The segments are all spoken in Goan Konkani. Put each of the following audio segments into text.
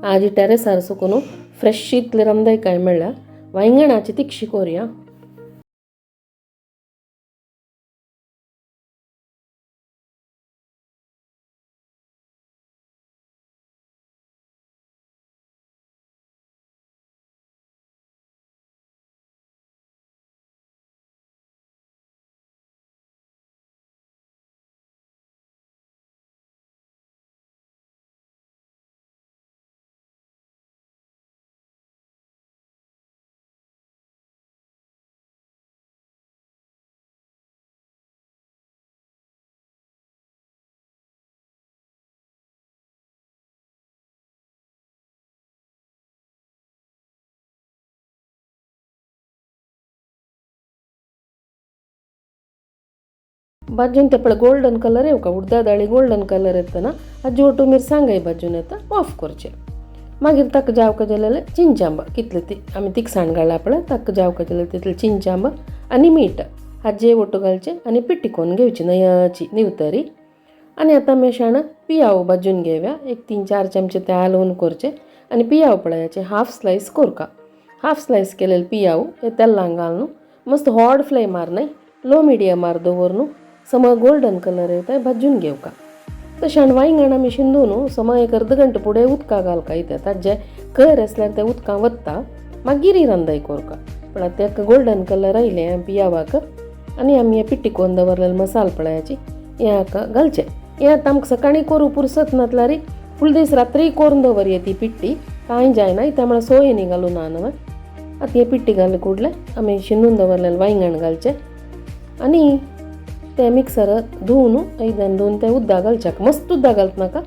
आज टेरेसार सुकून फ्रेश इतले रंदाय काय मेळ्ळ्या वांयगणाची तिखशी कोरया. भाजून ते पळय गोल्डन कलर येवका, उडदा दाळी गोल्डन कलर येतना आजी ओटू मिरसांगाय भाजून येता ऑफ करचे. मागीर ताका जावका जाल्यार चिंचांबा कितले ती आमी तिखसाण घाळ्ळा पळय ताका जावका जाल्यार तितले चिंचांबा आनी मीठ हाजे ओटू घालचे आनी पिट्टी कोन्न घेवची नयाची निवतरी. आनी आतां मेशाण पियाव भाजून घेवया, एक 3-4 चमचे ते हालोवन करचे आनी पियाव पळयाचे हाफ स्लायस कोरका. हाफ स्लायस केलेले पियाव हे तेलांक घालून मस्त हॉट फ्लेमार न्हय लो मिडियमार दवरून सम गोल्डन कलर येता भाजून घेवका. तशें वांयगण आमी शिंदून सम एक अर्द घंटे फुडें उदका घालका येता ताजे कर आसल्यार ते उदकां वत्ता मागीर रांदाय कोरका. पण आतां तेका गोल्डन कलर आयले पियावाक आनी आमी हे पिट्टी कोन्न दवरलेले मसाल पळयाची हे हाका घालचे. हे आतां आमकां सकाळीं करूं पुरसत नासल्यार फूल दीस रात्री करून दवरया ती पिट्टी कांय जायना त्या म्हळ्यार सोयनी घालूं ना न्हय. आतां हे पिट्टी घाल कुडले आमी शिंदून दवरलेले वांयगण घालचे आनी ते मिक्सर धुवन आयदन धुवन ते उदक घालच्याक. मस्त उदक घालत नाका,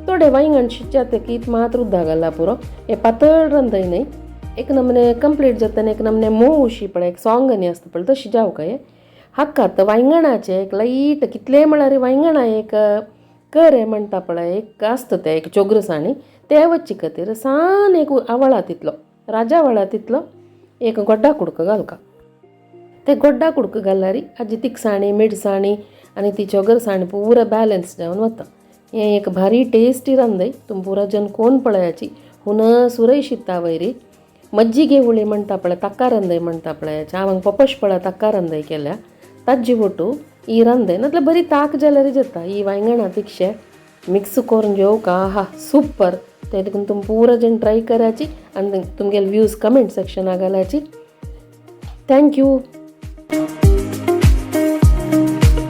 थोडे वांयगण शिजच्या ते मात्र उदक घालला पुरो. हे पातळ रांदय न्हय, एक नमने कंप्लीट जाता एक नमने मोव अशी पळय एक सोंग आनी आसता पळय तशी जावं काय. हाका आतां वांयगणाचें एक लायट कितलें म्हळ्यार वांयगणां एक करे म्हणटा पळय एक आसता तें एक चोग्रसाणी ते वच्चे खातीर सान एक आवळा तितलो राजा वळा तितलो एक गोड्डा कुडको घालका. ते गोड्डा कुडको घाल्यार हाजी तिखसाणी मिरसाणी आनी ती चोगरसाणी पुरा बॅलन्स जावन वता. हें एक भारी टेस्टी रांदय तुमी पुरा जन कोण पळयाची हुन सुरय शिता वयरी मज्जिगे हुळी म्हणटा पळय ताका रांदय म्हणटा पळयाची हांव पपश पळय ताका रांदय केल्या ताजी वटू ही रांदय नातल्यार बरी ताक जाल्यार जाता. ही वांयगणां तिखशे मिक्स करून जेवका आहा सुपर. ते देखून तुमी पुरा जण ट्राय करायची आनी तुमगेले व्यूज कमेंट सेक्शनाक घालायची. Thank you.